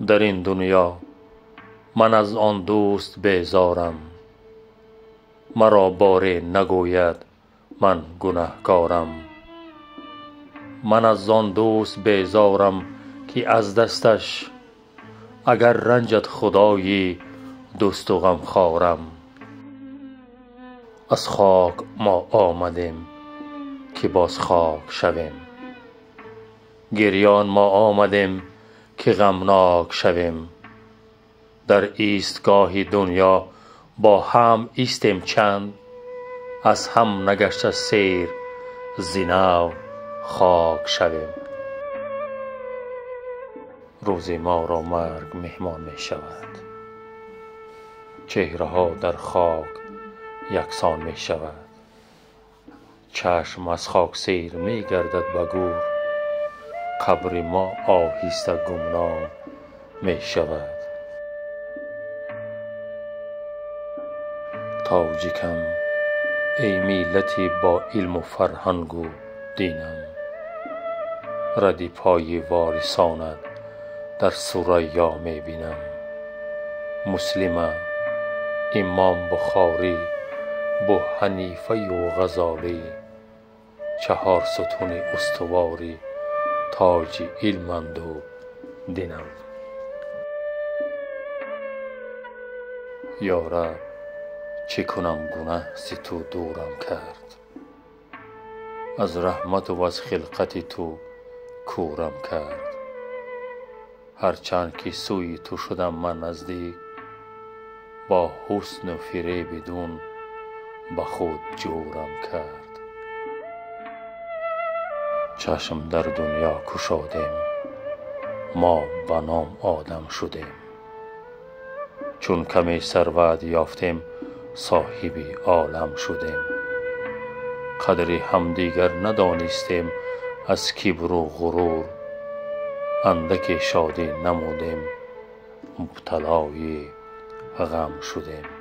Дар ин дунё ман аз он дӯст безорам, маро боре нагӯяд ман гунаҳкорам. Ман аз он дӯст безорам, ки аз дасташ агар ранҷад Худои дӯсту ғамхорам. Аз хок мо омадем, ки боз хок шавем, гирён мо омадем, ки ғамнок шавем. Дар истгоҳи дунё бо ҳам истем чанд, аз ҳам нагашта сер зи нав хок шавем. Рӯзи моро марг меҳмон мешавад, чеҳраҳо дар хок яксон мешавад. Чашм аз хок сер мегардад ба гӯр, қабри мо оҳиста гумном мешавад. Тоҷикам, эй миллати бо илму фарҳангу динам, ради пои ворисонат дар Сурайё мебинам. Муслима, Имом Бухорӣ, Бу Ҳанифаю Ғазолӣ, чаҳор сутуни устувори тоҷи илманду динам. Ё Раб, чӣ кунам гунаҳ зи ту дурам кард, аз раҳмату аз хилқати ту кӯрам кард. Ҳарчанд ки сӯи ту шудам ман наздик, бо ҳусну фиреби дун ба худ ҷурам кард. Чашм дар дунё кушодем, мо ба ном одам шудем. Чун каме сарват ёфтем, соҳиби олам шудем. Қадри ҳамдигар надонистем аз кибру ғурур, андаке шодӣ намудем, мубталои ғам шудем.